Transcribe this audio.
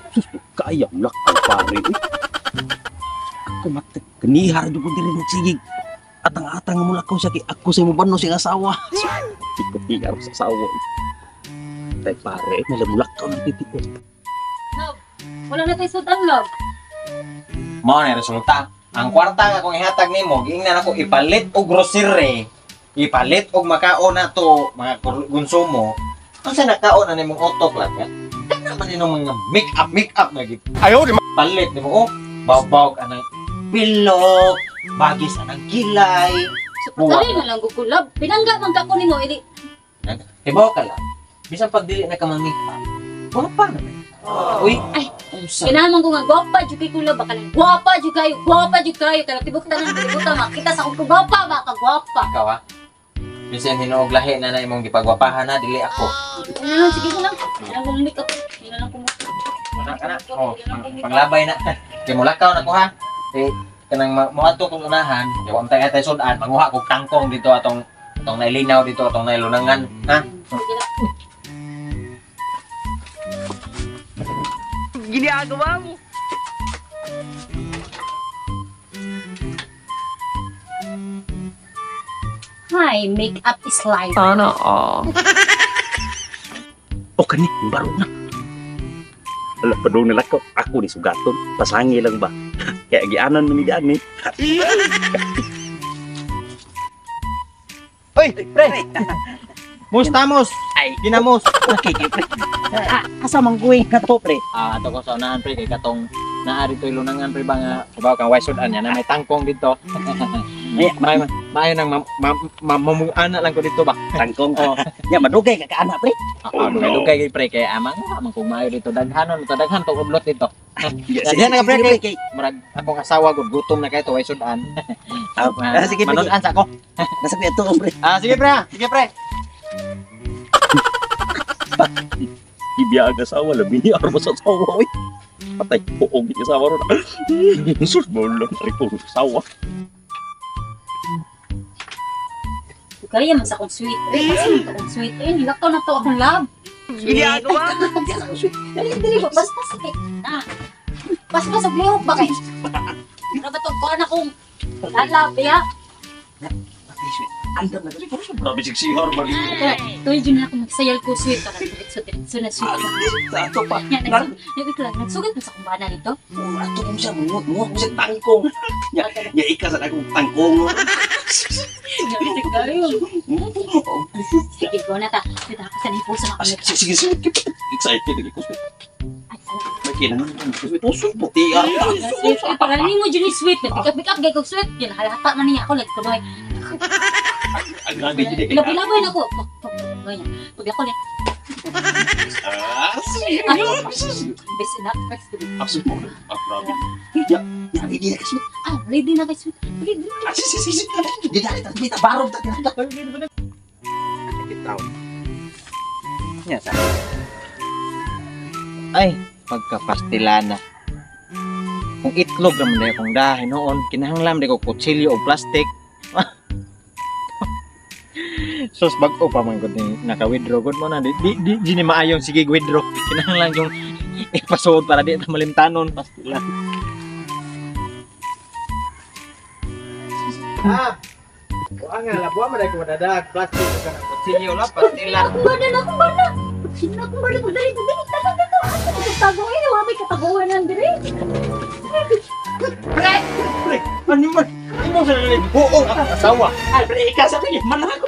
Sus, kaya lakaw pare. Uy. Ako matik kanihar jud ko diri nagsigig. Atang-atang mo lakaw siya kay ako sa imong bano siyang asawa. Iko sa asawa. Tay pare, nalamulakaw ng titi ko. Love, wala na tayo sudan, love. Mao na resulta. Ang kwarta nga kung ihatag nimo, giingnan ako ipalit og grocery, ipalit og makaon na to, mga konsumo. Unsa nakaon na nimong utok lang ka? Kana man nimo mga make up na gid. Ayaw di Palit nimo oh, bawbawg anang pilok, bagis anang kilay. So, patali na lang ko, love. Pinangga man ka ko nimo, ili. Ibaw ka lang. Bisan pag dili na ka mang make up, wala pa naman. Uy, Ay, unsa? Kinahanglan ko nga gwapa jud kay kulo baka lang gwapa jud kayo, gwapa jud kayo kana tibok tanan tibok ta makita sa akong gwapa ba ka gwapa. Ikaw ah. Bisan hinuog lahi na na imong gipagwapahan na dili ako. Ano lang, sige ko lang. Ano lang make up. Ano lang ko. Wala ka na. Oh, panglabay na. Kay mulakaw na ko ha. Eh, kanang moadto kong unahan, kay wa tay atay sudan, manguha kog tangkong dito atong atong nailinaw dito atong nailunangan, ha? Sige lang. Ginagawa mo. Hi, make up is life. Sana all. O kani, baro na. Ala, padung na lakaw. Ako ni sugaton. Pasangi lang ba? Kaya gianan man ni diyan eh. Oy, pre. Mus tamos. Ay, Ginamos. okay, okay, pre. Asa man going na to, pre? Ah, ato ko sa unahan pre kay katong naa dito ilunangan pre ba nga kabaw kang way sudan yan na may tangkong dito. Ay, May maayo nang mamuana lang ko dito ba. tangkong. Oh. Ya, madugay ka kaana, pre. Ah, dugay kay pre kay amang amang kung maayo dito daghanon to daghan to udlot dito. Ya, Daghan na ka, pre, sige, kay. Murag akong asawa gud gutom na kay to way sudan. Ah, sige, pre. Manudan sa ako. Nasa kuya to, pre. Ah, sige pre, ah. Sige pre. Ibiya ang asawa, labi ni arma sa asawa, uy. Patay, puong yung asawa ron. Sus, mo lang, ko asawa. Kaya man sa akong sweet. Ay, kasi man akong sweet. Ay, nilakaw na to akong love. Ginagawa mo. Dali, dali ba? Paspas kay. Ah. Paspas og lihok ba kay? Ano ba to? Kuha na kong lalab, ya. Patay, sweet. Andam na kasi, grabe siksihar ba Tuloy dyan na ako magsayal ko sweet. Para diretso, diretso na sweet. Sa ato pa. Ya, nagsugat na sa akong bana dito. Ato kong siya, mungot ko siya tangkong. Ya, ya ika sa akong tangkong. Sige, go na ta. Dito ako sa nipuso na Ah, kami. sige, sige, sige. Excited ako, sweet. Ay, salamat. May kinangan ko, sweet. Oh, sweet, puti. Ah, Sweet, ay, para nimo dyan ni sweet. Nagpikap-pikap, gay kog sweet. Yan, halata man niya ako. Like, kunoy. Ang grabe dyan eh. Labi-labi na ako. Ganyan. Pag ako niya. Ah, sige. Best enough. Best Ah, sweet mo. Ah, grabe. Ya, ya, ready na ka, sweet. Ah, ready na kay sweet. Ready. Ah, sige, sige, sige. Di na, kita, kita, barog ta, kita. Kita. Nya sa. Ay, pagkapastilana. Kung itlog naman na kung dahin noon, kinahanglan di ko kutsilyo o plastic. Sus bag-o pa man gud ni naka-withdraw gud mo na di di di, di ni maayong sige withdraw. Kinahanglan yung ipasuod para di ta malimtanon pastila. Ah. Kuha nga labuan man ko dadag plastic ug kanang kutsilyo la pastila. Akong bana na, akong bana. Akong bana, dali, dali, dali, dali. Asa ko tago eh, wala may kataguan nan diri. Pre, ano man? Imo sa nalay buong akong asawa. Ay, pre, ikaw sa akin. Manang ako.